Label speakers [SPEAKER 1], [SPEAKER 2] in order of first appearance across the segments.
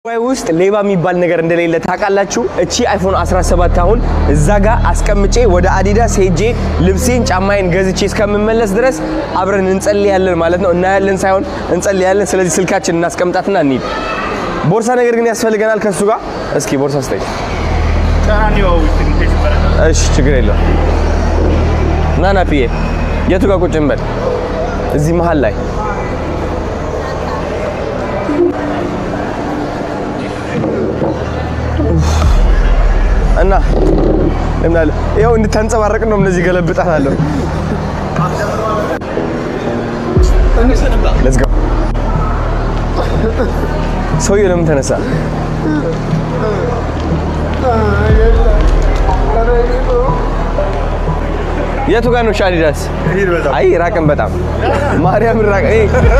[SPEAKER 1] ዱባይ ውስጥ ሌባ የሚባል ነገር እንደሌለ ታውቃላችሁ። እቺ iPhone 17 አሁን እዛ ጋር አስቀምጬ ወደ አዲዳስ ሄጄ ልብሴን ጫማዬን ገዝቼ እስከምመለስ ድረስ አብረን እንጸልያለን ማለት ነው። እናያለን ሳይሆን እንጸልያለን። ስለዚህ ስልካችን እናስቀምጣትና እንሂድ። ቦርሳ ነገር ግን ያስፈልገናል ከሱ ጋር። እስኪ ቦርሳ ስጠኝ። እሺ፣ ችግር የለውም። ና ናፒዬ፣ የቱ ጋር ቁጭ እንበል? እዚህ መሀል ላይ። እና ለምን ይኸው እንድታንጸባረቅ ነው እንደዚህ ገለብጣታለሁ። Let's go። ሰውዬው ለምን ተነሳ? የቱ ጋር ነው አዲዳስ? አይ ራቅን በጣም፣ ማርያምን ራቅን።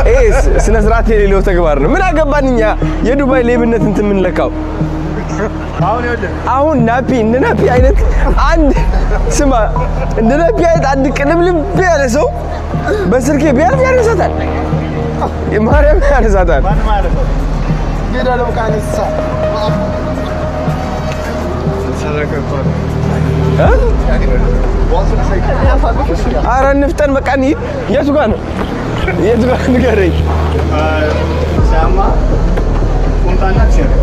[SPEAKER 1] ይሄ ስነ ስርዓት የሌለው ተግባር ነው። ምን አገባን እኛ የዱባይ ሌብነት እንትን የምንለካው? አሁን ናፒ፣ እንደ ናፒ አይነት አንድ፣ ስማ፣ እንደ ናፒ አይነት አንድ ቅልብልብ ያለ ሰው በስልኬ ቢያልፍ ያነሳታል። ማርያም ያነሳታል። እ? ኧረ እንፍጠን በቃ እንሂድ። የቱ ጋር ነው? የቱ ጋር ንገረኝ።
[SPEAKER 2] ጫማ፣ ቁምጣና ቲሸርት።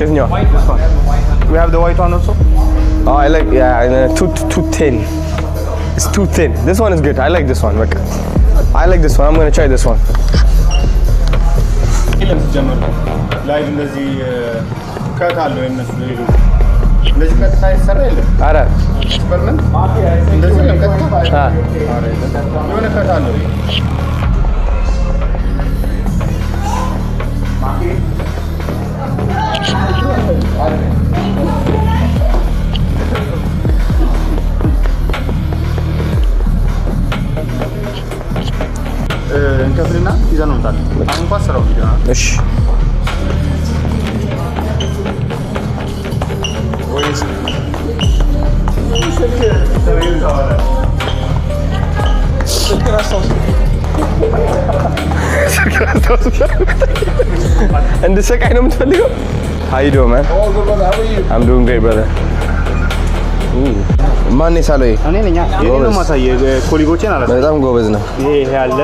[SPEAKER 1] የትኛዋ?
[SPEAKER 2] We have the white one also.
[SPEAKER 1] Oh, I like, yeah, too too thin. It's too thin. This one is good. I like this one. በቃ I like this one. I'm gonna try this one.
[SPEAKER 2] የለም ሲጀመር live እንደዚህ cut አለው፣ የእነሱ ሌሎች እንደዚህ ቀጥታ የተሰራ የለም።
[SPEAKER 1] አረ።
[SPEAKER 2] Experiment እንደዚህ የለም ቀጥታ። ኧረ የለም። የሆነ cut አለው። እንከፍልና ይዘን እንመጣለን። አሁን እንኳን ስራው ቪዲዮ ነው።
[SPEAKER 1] እሺ። እንድሰቃይ ነው የምትፈልገው? How you doing, man? I'm doing great, brother. ማን የሳለው ይሄ?
[SPEAKER 2] እኔ ነኝ። ይሄ ነው ማሳየ colleague ኦቼን አላሳየም።
[SPEAKER 1] በጣም ጎበዝ ነው።
[SPEAKER 2] ይሄ አለ፣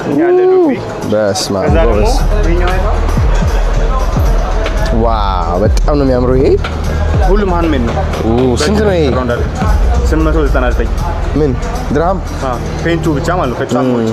[SPEAKER 2] ይሄ አለ ዱቢ።
[SPEAKER 1] በስመ አብ።
[SPEAKER 2] ከዛ ደግሞ
[SPEAKER 1] ጎበዝ።
[SPEAKER 2] ይሄኛው አይተኸዋል?
[SPEAKER 1] Wow፣ በጣም ነው የሚያምረው ይሄ።
[SPEAKER 2] ሁሉም handmade ነው።
[SPEAKER 1] ስንት ነው ይሄ?
[SPEAKER 2] 899።
[SPEAKER 1] ምን ድርሃም?
[SPEAKER 2] Paint ኡ ብቻ ማለት ነው ከጫማዎች።